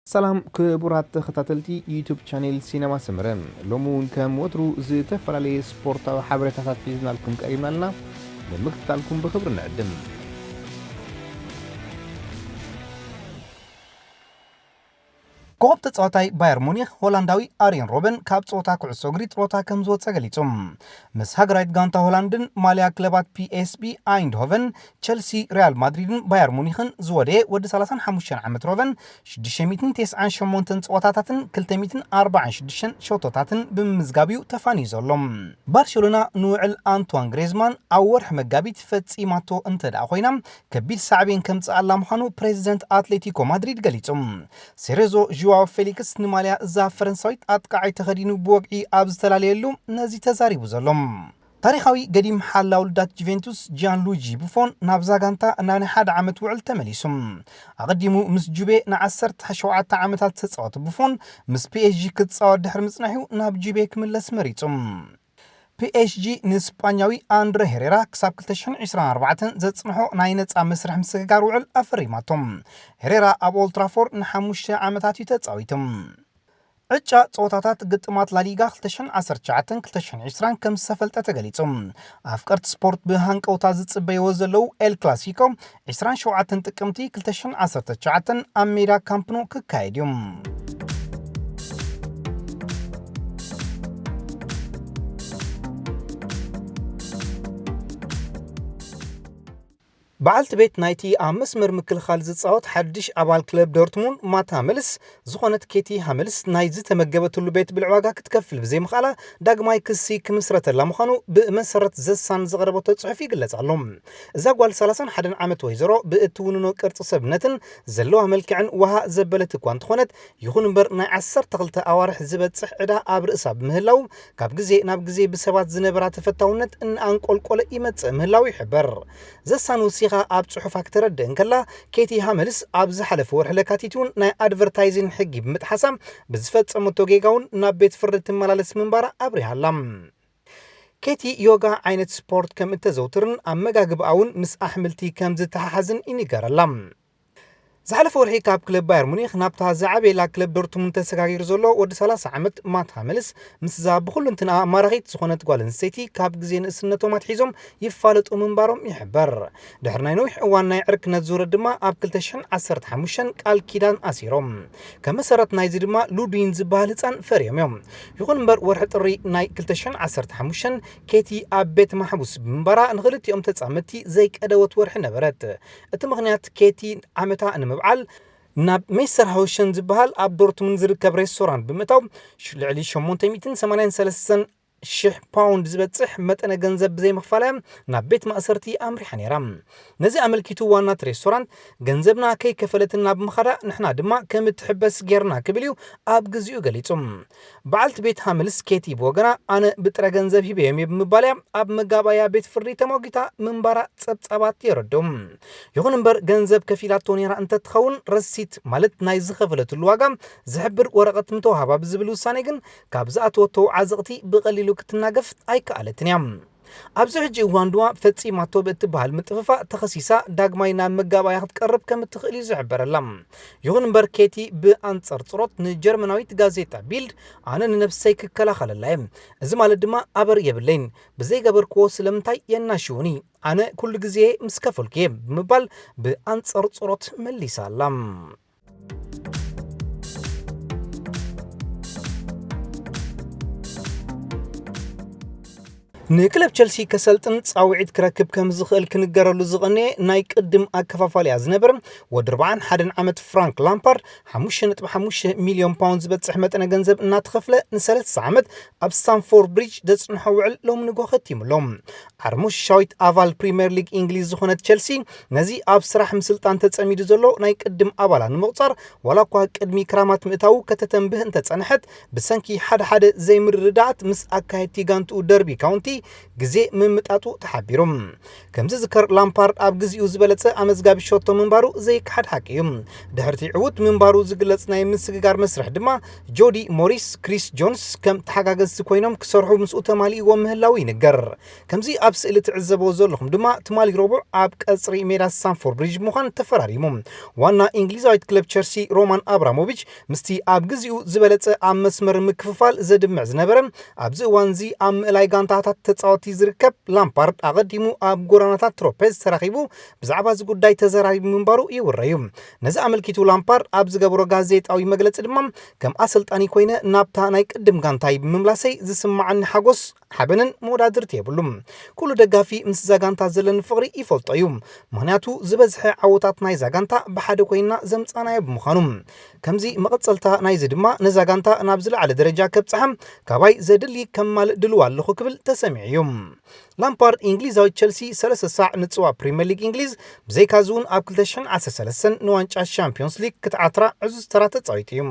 ሰላም ክቡራት ተኸታተልቲ ዩቱብ ቻኔል ሲነማ ሰመረ፣ ሎሚ እውን ከም ወትሩ ዝተፈላለየ ስፖርታዊ ሓበሬታታት ሒዝናልኩም ቀሪብና ኣለና። ንምክትታልኩም ብኽብሪ ንዕድም። ኮኸብ ተጻዋታይ ባየር ሙኒክ ሆላንዳዊ ኣርየን ሮበን ካብ ጸወታ ኩዕሶ እግሪ ጥሮታ ከም ዝወጸ ገሊጹ። ምስ ሃገራዊት ጋንታ ሆላንድን ማልያ ክለባት ፒኤስቢ ኣይንድሆቨን፣ ቸልሲ፣ ሪያል ማድሪድን ባየር ሙኒክን ዝወደየ ወዲ ሰላሳን ሓሙሽተን ዓመት ሮበን ሽዱሽተ ሚእትን ተስዓን ሸሞንተን ጸወታታትን ክልተ ሚእትን ኣርባዓን ሽዱሽተን ሸቶታትን ብምምዝጋብ እዩ ተፋንዩ ዘሎ። ባርሴሎና ንውዕል ኣንቷን ግሬዝማን ኣብ ወርሒ መጋቢት ፈጺማቶ እንተ ደኣ ኮይና፣ ከቢድ ሳዕቤን ከምጽኣላ ምዃኑ ፕሬዚደንት ኣትሌቲኮ ማድሪድ ገሊጹ። ሴሬዞ ዥዋው ፌሊክስ ንማልያ እዛ ፈረንሳዊት ኣጥቃዓይ ተኸዲኑ ብወግዒ ኣብ ዝተላለየሉ ነዚ ተዛሪቡ ዘሎ። ታሪኻዊ ገዲም ሓላው ልዳት ጁቬንቱስ ጂያን ሉጂ ቡፎን ናብዛ ጋንታ ናብ ናይ ሓደ ዓመት ውዕል ተመሊሱ። ኣቐዲሙ ምስ ጁቤ ንዓሰርተ ሸውዓተ ዓመታት ዝተጻወተ ቡፎን፣ ምስ ፒኤስጂ ክጻወት ድሕሪ ምጽናሑ ናብ ጁቤ ክምለስ መሪጹ። ፒኤስጂ ንስጳኛዊ ኣንድረ ሄሬራ ክሳብ ክልተ ሽሕን ዕስራን ኣርባዕተን ዘጽንሖ ናይ ነጻ መስርሕ ምስግጋር ውዕል ኣፈሪማቶ። ሄሬራ ኣብ ኦልትራፎርድ ንሓሙሽተ ዓመታት እዩ ተጻዊቱ። ዕጫ ጸወታታት ግጥማት ላሊጋ ክልተ ሽሕን ዓሰርተ ትሽዓተን ክልተ ሽሕን ዕስራን ከም ዝተፈልጠ ተገሊጹ። ኣፍቀርቲ ስፖርት ብሃንቀውታ ዝጽበይዎ ዘለዉ ኤል ክላሲኮ ዕስራን ሸውዓተን ጥቅምቲ ክልተ ሽሕን ዓሰርተ ትሽዓተን ኣብ ሜዳ ካምፕ ኑ ክካየድ እዩ። በዓልቲ ቤት ናይቲ ኣብ መስመር ምክልኻል ዝጻወት ሓድሽ ኣባል ክለብ ዶርትሙንድ ማታ መልስ ዝኾነት ኬቲ ሃመልስ ናይ ዝተመገበትሉ ቤት ብልዒ ዋጋ ክትከፍል ብዘይምኽኣላ ዳግማይ ክሲ ክምስረተላ ምዃኑ ብመሰረት ዘሳን ዘቕረበቶ ጽሑፍ ይግለጽ ኣሎ። እዛ ጓል ሰላሳን ሓደን ዓመት ወይዘሮ ብእትውንኖ ቅርጺ ሰብነትን ዘለዋ መልክዕን ውሃ ዘበለት እኳ እንተኾነት፣ ይኹን እምበር ናይ ዓሰርተ ክልተ ኣዋርሕ ዝበጽሕ ዕዳ ኣብ ርእሳ ብምህላው ካብ ግዜ ናብ ግዜ ብሰባት ዝነበራ ተፈታውነት እናኣንቆልቆለ ይመጽእ ምህላው ይሕበር። ዘሳን ወሲኻ ኣብ ጽሑፋ ክተረድእ እንከላ፣ ኬቲ ሃመልስ ኣብ ዝሓለፈ ወርሒ ለካቲት እውን ናይ ኣድቨርታይዚን ሕጊ ብምጥሓሳ ብዝፈጸመቶ ጌጋ እውን ናብ ቤት ፍርዲ ትመላለስ ምንባራ ኣብሪሃ ኣላ። ኬቲ ዮጋ ዓይነት ስፖርት ከም እተዘውትርን ኣመጋግባኣ እውን ምስ ኣሕምልቲ ከም ዝተሓሓዝን ይንገረላ። ዝሓለፈ ወርሒ ካብ ክለብ ባየር ሙኒክ ናብታ ዝዓበየላ ክለብ ዶርትሙንድ ተሰጋጊሩ ዘሎ ወዲ ሰላሳ ዓመት ማት ሃመልስ ምስዛ ብኹሉ እንትንኣ ማራኺት ዝኾነት ጓል ኣንስተይቲ ካብ ግዜ ንእስነቶም ኣትሒዞም ይፋለጡ ምንባሮም ይሕበር። ድሕሪ ናይ ነዊሕ እዋን ናይ ዕርክነት ዙረት ድማ ኣብ ክልተ ሽሕን ዓሰርተ ሓሙሽተን ቃል ኪዳን ኣሲሮም። ከም መሰረት ናይዚ ድማ ሉድዊን ዝበሃል ህጻን ፈርዮም እዮም። ይኹን እምበር ወርሒ ጥሪ ናይ ክልተ ሽሕን ዓሰርተ ሓሙሽተን ኬቲ ኣብ ቤት ማሕቡስ ብምንባራ ንኽልቲኦም ተጻመድቲ ዘይቀደወት ወርሒ ነበረት። እቲ ምኽንያት ኬቲ ዓመታ ንምብዓል ናብ ሜስተር ሃውሸን ዝበሃል ኣብ ዶርትሙንድ ዝርከብ ሬስቶራንት ብምእታው ሽ-፣ ልዕሊ ሸሞንተ ሚእትን ሰማንያን ሰለስተን ሽሕ ፓውንድ ዝበጽሕ መጠነ ገንዘብ ብዘይምኽፋላ ናብ ቤት ማእሰርቲ ኣምሪሓ ነይራ። ነዚ ኣመልኪቱ ዋና እቲ ሬስቶራንት ገንዘብና ከይከፈለትና ብምኻዳ ንሕና ድማ ከም እትሕበስ ጌርና ክብል እዩ ኣብ ግዚኡ ገሊጹ። በዓልቲ ቤት ሃመልስ ኬቲ ብወገና ኣነ ብጥረ ገንዘብ ሂበዮም እየ ብምባል እያ ኣብ መጋባያ ቤት ፍርዲ ተማጒታ ምንባራ ጸብጻባት የረድኡ። ይኹን እምበር ገንዘብ ከፊላቶ ነይራ እንተትኸውን ረሲት ማለት ናይ ዝኸፈለትሉ ዋጋ ዝሕብር ወረቐት ምተዋህባ ብዝብል ውሳኔ ግን ካብ ዝኣተወቶ ዓዘቕቲ ብቐሊሉ ክትናገፍ ኣይከኣለትን እያ። ኣብዚ ሕጂ እዋን ድማ ፈጺማቶ ብእትበሃል ምጥፍፋእ ተኸሲሳ ዳግማይ ናብ መጋባእያ ክትቀርብ ከም እትኽእል እዩ ዝሕበረላ። ይኹን እምበር ኬቲ ብኣንጻር ጽሮት ንጀርመናዊት ጋዜጣ ቢልድ ኣነ ንነብሰይ ክከላኸለላ እየ። እዚ ማለት ድማ ኣበር የብለይን። ብዘይገበርክዎ ስለምንታይ የናሽውኒ? ኣነ ኩሉ ግዜ ምስ ከፈልኩ እየ ብምባል ብኣንጻር ጽሮት መሊሳ ኣላ። ንክለብ ቸልሲ ከሰልጥን ጻውዒት ክረክብ ከም ዝኽእል ክንገረሉ ዝቐነየ ናይ ቅድም ኣከፋፋሊያ ዝነብር ወዲ ኣርባዓን ሓደን ዓመት ፍራንክ ላምፓርድ ሓሙሽተ ነጥቢ ሓሙሽተ ሚልዮን ፓውንድ ዝበጽሕ መጠነ ገንዘብ እናተኸፍለ ንሰለስተ ዓመት ኣብ ስታንፎርድ ብሪጅ ዘጽንሖ ውዕል ሎሚ ንጎ ኸቲሙ ኣሎ። ዓርሞሽሻዊት ኣባል ፕሪምየር ሊግ እንግሊዝ ዝኾነት ቸልሲ ነዚ ኣብ ስራሕ ምስልጣን ተጸሚዱ ዘሎ ናይ ቅድም ኣባላ ንምቑጻር ዋላ እኳ ቅድሚ ክራማት ምእታዉ ከተተንብህ እንተጸንሐት፣ ብሰንኪ ሓደ ሓደ ዘይምርድዳኣት ምስ ኣካየድቲ ጋንትኡ ደርቢ ካውንቲ ግዜ ምምጣጡ ተሓቢሩ። ከምዚ ዝከር ላምፓርድ ኣብ ግዚኡ ዝበለጸ ኣመዝጋቢ ሸቶ ምንባሩ ዘይከሓድ ሓቂ እዩ። ድሕርቲ ዕዉት ምንባሩ ዝግለጽ ናይ ምስግጋር መስርሕ ድማ ጆዲ ሞሪስ፣ ክሪስ ጆንስ ከም ተሓጋገዝቲ ኮይኖም ክሰርሑ ምስኡ ተማሊእዎ ምህላው ይንገር። ከምዚ ኣብ ስእሊ ትዕዘብዎ ዘለኹም ድማ ትማሊ ረቡዕ ኣብ ቀጽሪ ሜዳ ስታንፎርድ ብሪጅ ብምዃን ተፈራሪሙ። ዋና እንግሊዛዊት ክለብ ቸልሲ ሮማን ኣብራሞቪች ምስቲ ኣብ ግዚኡ ዝበለጸ ኣብ መስመር ምክፍፋል ዘድምዕ ዝነበረ ኣብዚ እዋን እዚ ኣብ ምእላይ ጋንታታት ተጻወቲ ዝርከብ ላምፓርድ ኣቐዲሙ ኣብ ጎራናታት ትሮፔዝ ተራኺቡ ብዛዕባ እዚ ጉዳይ ተዘራሪቡ ምንባሩ ይውረ እዩ። ነዚ ኣመልኪቱ ላምፓርድ ኣብ ዝገበሮ ጋዜጣዊ መግለጺ ድማ ከም ኣሰልጣኒ ኮይነ ናብታ ናይ ቅድም ጋንታይ ብምምላሰይ ዝስማዓኒ ሓጎስ ሓበንን መወዳድርቲ የብሉም። ኩሉ ደጋፊ ምስ እዛ ጋንታ ዘለኒ ፍቕሪ ይፈልጦ እዩ። ምኽንያቱ ዝበዝሐ ዓወታት ናይዛ ጋንታ ብሓደ ኮይና ዘምጻናዮ ብምዃኑ። ከምዚ መቐጸልታ ናይዚ ድማ ነዛ ጋንታ ናብ ዝለዓለ ደረጃ ከብጽሓ ካባይ ዘድሊ ከማልእ ድልዋ ኣለኹ ክብል ተሰሚዑ እዩ። ላምፓርድ እንግሊዛዊ ቸልሲ ሰለስተ ሳዕ ንጽዋ ፕሪምየር ሊግ እንግሊዝ ብዘይካዚ እውን ኣብ ክልተ ሽሕን ዓሰርተ ሰለስተን ንዋንጫ ሻምፒዮንስ ሊግ ክትዓትራ ዕዙዝ ተራ ተጻዊቱ እዩ።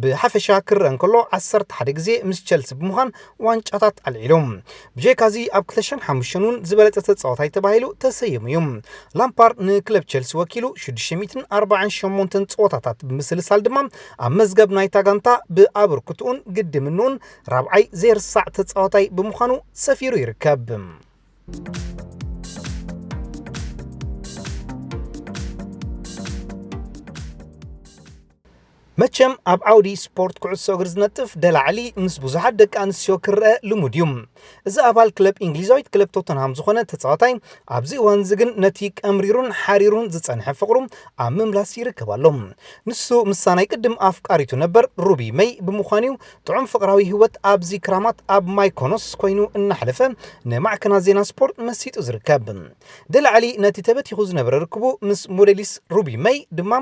ብሓፈሻ ክረአ እንከሎ ዓሰርተ ሓደ ግዜ ምስ ቸልሲ ብምዃን ዋንጫታት ኣልዒሉ። ብጀካዚ ኣብ ክልተ ሽሕን ሓሙሽተን እውን ዝበለጸ ተጻዋታይ ተባሂሉ ተሰይሙ እዩ። ላምፓርድ ንክለብ ቸልሲ ወኪሉ ሽዱሽተ ሚእትን ኣርባዓን ሸሞንተን ጸወታታት ብምስልሳል ድማ ኣብ መዝገብ ናይታ ጋንታ ብኣበርክትኡን ግድምንኡን ራብዓይ ዘይርሳዕ ተጻዋታይ ብምዃኑ ሰፊሩ ይርከብ። መቸም ኣብ ዓውዲ ስፖርት ኩዕሶ እግሪ ዝነጥፍ ደላዕሊ ምስ ብዙሓት ደቂ ኣንስትዮ ክረአ ልሙድ እዩ። እዚ ኣባል ክለብ እንግሊዛዊት ክለብ ቶተንሃም ዝኾነ ተጻዋታይ ኣብዚ እዋን እዚ ግን ነቲ ቀምሪሩን ሓሪሩን ዝጸንሐ ፍቕሩ ኣብ ምምላስ ይርከብ ኣሎ። ንሱ ምስታ ናይ ቅድም ኣፍቃሪቱ ነበር ሩቢ መይ ብምዃን እዩ ጥዑም ፍቕራዊ ህይወት ኣብዚ ክራማት ኣብ ማይኮኖስ ኮይኑ እናሕለፈ ንማዕከናት ዜና ስፖርት መሲጡ ዝርከብ። ደላዕሊ ነቲ ተበቲኹ ዝነበረ ርክቡ ምስ ሞዴሊስ ሩቢ መይ ድማ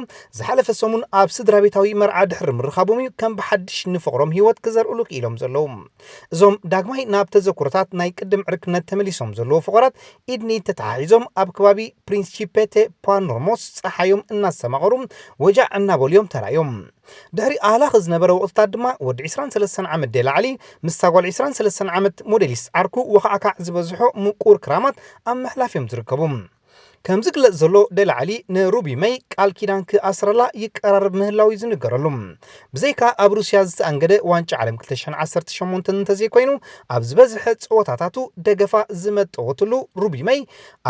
ዝሓለፈ ሰሙን ኣብ ስድራ ቤታዊ መርዓ ድሕሪ ምርኻቦም እዩ ከም ብሓድሽ ንፍቕሮም ህይወት ክዘርእሉ ክኢሎም ዘለዉ። እዞም ዳግማይ ናብ ተዘክሮታት ናይ ቅድም ዕርክነት ተመሊሶም ዘለዉ ፍቑራት ኢድኒ ተተሓሒዞም ኣብ ከባቢ ፕሪንሲፔቴ ፓኖርሞስ ጸሓዮም እናስተማቐሩ ወጃዕ እናበሉ እዮም ተራእዮም። ድሕሪ ኣህላኺ ዝነበረ ወቕትታት ድማ ወዲ ዕስራን ሰለስተን ዓመት ደላዕሊ ምስታ ጓል ዕስራን ሰለስተን ዓመት ሞዴሊስት ዓርኩ ወኻዕካዕ ዝበዝሖ ምቁር ክራማት ኣብ ምሕላፍ እዮም ዝርከቡ። ከም ዝግለጽ ዘሎ ደላዕሊ ንሩቢ መይ ቃል ኪዳን ክኣስረላ ይቀራረብ ምህላው እዩ ዝንገረሉ። ብዘይካ ኣብ ሩስያ ዝተኣንገደ ዋንጫ ዓለም ክልተ ሽሕን ዓሰርተ ሸሞንተን እንተዘይኮይኑ ኣብ ዝበዝሐ ጸወታታቱ ደገፋ ዝመጠወትሉ ሩቢ መይ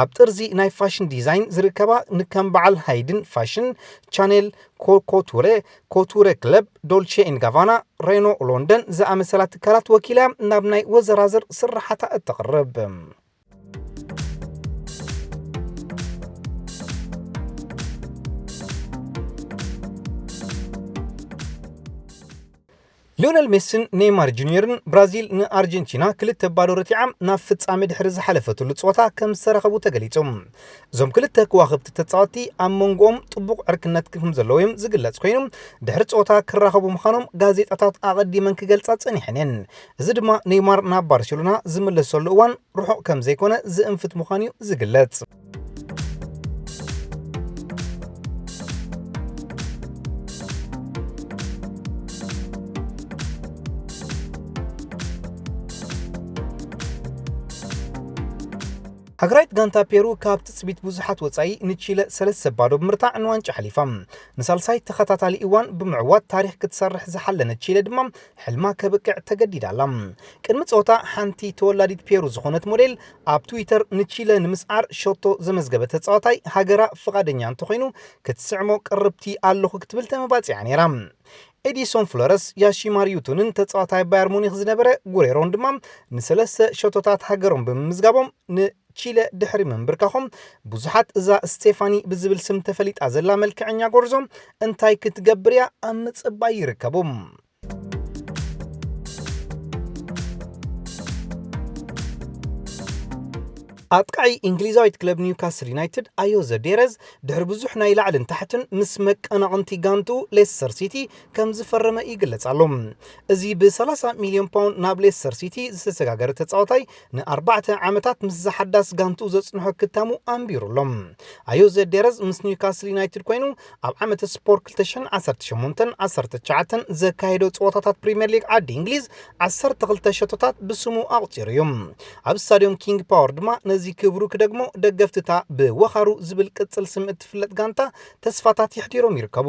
ኣብ ጥርዚ ናይ ፋሽን ዲዛይን ዝርከባ ንከም በዓል ሃይድን ፋሽን ቻኔል ኮኮቱሬ ኮቱሬ ክለብ ዶልቼ ኢን ጋቫና ሬኖ ሎንደን ዝኣመሰላ ትካላት ወኪላ ናብ ናይ ወዘራዝር ስራሓታ እተቕርብ። ሊዮነል ሜስን ኔይማር ጁኒየርን ብራዚል ንኣርጀንቲና ክልተ ባዶ ረቲዓ ናብ ፍጻሜ ድሕሪ ዝሓለፈትሉ ጸወታ ከም ዝተራኸቡ ተገሊጹ። እዞም ክልተ ከዋኽብቲ ተጻወትቲ ኣብ መንጎኦም ጥቡቕ ዕርክነት ከም ዘለዎ እዮም ዝግለጽ ኮይኑ ድሕሪ ጸወታ ክራኸቡ ምዃኖም ጋዜጣታት ኣቐዲመን ክገልጻ ጸኒሐን እየን። እዚ ድማ ኔይማር ናብ ባርሴሎና ዝምለሰሉ እዋን ርሑቕ ከም ዘይኮነ ዝእንፍት ምዃኑ እዩ ዝግለጽ። ሃገራዊት ጋንታ ፔሩ ካብ ትጽቢት ብዙሓት ወጻኢ ንቺለ ሰለስተ ባዶ ብምርታዕ ንዋንጫ ሓሊፋ። ንሳልሳይ ተኸታታሊ እዋን ብምዕዋት ታሪኽ ክትሰርሕ ዝሓለነት ቺለ ድማ ሕልማ ከብቅዕ ተገዲዳ ኣላ። ቅድሚ ጸወታ ሓንቲ ተወላዲት ፔሩ ዝኾነት ሞዴል ኣብ ትዊተር ንቺለ ንምስዓር ሸቶ ዘመዝገበ ተጻዋታይ ሃገራ ፍቓደኛ እንተኾይኑ ክትስዕሞ ቅርብቲ ኣለኹ ክትብል ተመባጺዓ ነይራ። ኤዲሶን ፍሎረስ ያሺማር ዩቱንን ተጻዋታይ ባየር ሙኒክ ዝነበረ ጉሬሮን ድማ ንሰለስተ ሸቶታት ሃገሮም ብምምዝጋቦም ንቺለ ድሕሪ ምንብርካኾም ብዙሓት እዛ ስቴፋኒ ብዝብል ስም ተፈሊጣ ዘላ መልክዐኛ ጎርዞ እንታይ ክትገብር እያ ኣብ ምጽባይ ይርከቡ። ኣጥቃዒ እንግሊዛዊት ክለብ ኒውካስል ዩናይትድ ኣዮዘ ዴረዝ ድሕሪ ብዙሕ ናይ ላዕልን ታሕትን ምስ መቀናቕንቲ ጋንቱ ሌስተር ሲቲ ከም ዝፈረመ ይግለጽ ኣሎ። እዚ ብ30 ሚልዮን ፓውንድ ናብ ሌስተር ሲቲ ዝተሰጋገረ ተጻዋታይ ንኣርባዕተ ዓመታት ምስ ዝሓዳስ ጋንቱ ዘጽንሖ ክታሙ ኣንቢሩ ኣሎ። ኣዮዘ ዴረዝ ምስ ኒውካስል ዩናይትድ ኮይኑ ኣብ ዓመተ ስፖርት ክልተ ሽሕን ዓሰርተ ሸሞንተን ዓሰርተ ትሽዓተን ዘካየዶ ጸወታታት ፕሪምየር ሊግ ዓዲ እንግሊዝ ዓሰርተ ክልተ ሸቶታት ብስሙ ኣቑጺሩ እዩ። ኣብ ስታድዮም ኪንግ ፓወር ድማ ነዚ ክብሩ ክደግሞ ደገፍትታ ብወኻሩ ዝብል ቅጽል ስም እትፍለጥ ጋንታ ተስፋታት የሕዲሮም ይርከቡ።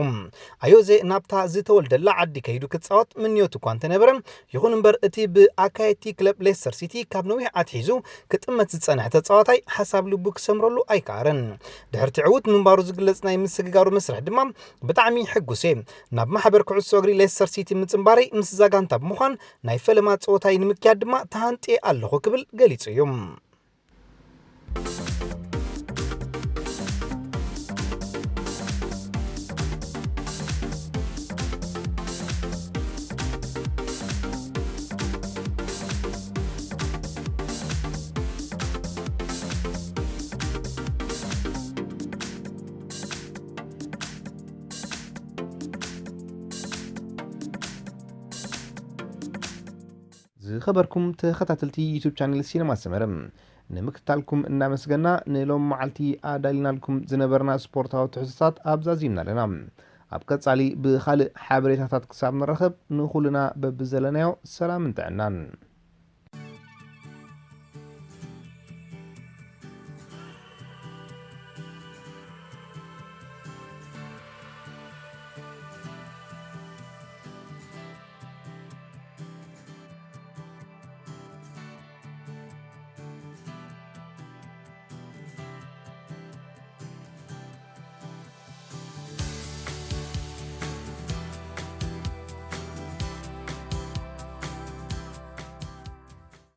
ኣዮዜ ናብታ ዝተወልደላ ዓዲ ከይዱ ክጻወት ምንዮት እኳ እንተነበረ፣ ይኹን እምበር እቲ ብኣካየድቲ ክለብ ሌስተር ሲቲ ካብ ነዊሕ ኣትሒዙ ክጥመት ዝጸንሐ ተጻዋታይ ሓሳብ ልቡ ክሰምረሉ ኣይከኣረን። ድሕርቲ ዕዉት ምንባሩ ዝግለጽ ናይ ምስግጋሩ መስርሕ ድማ ብጣዕሚ ሕጉስ እየ። ናብ ማሕበር ኩዕሶ እግሪ ሌስተር ሲቲ ምጽንባረይ ምስ ዛጋንታ ብምዃን ናይ ፈለማ ጸወታይ ንምክያድ ድማ ተሃንጥየ ኣለኹ ክብል ገሊጹ እዩ። ዝኸበርኩም ተኸታተልቲ ዩቱብ ቻነል ሲነማ ሰመረ፣ ንምክትታልኩም እናመስገና፣ ንሎም መዓልቲ ኣዳሊናልኩም ዝነበርና ስፖርታዊ ትሕዝቶታት ኣብዛዚምና ኣለና። ኣብ ቀጻሊ ብኻልእ ሓበሬታታት ክሳብ ንራኸብ፣ ንኹልና በብዘለናዮ ሰላምን ጥዕናን።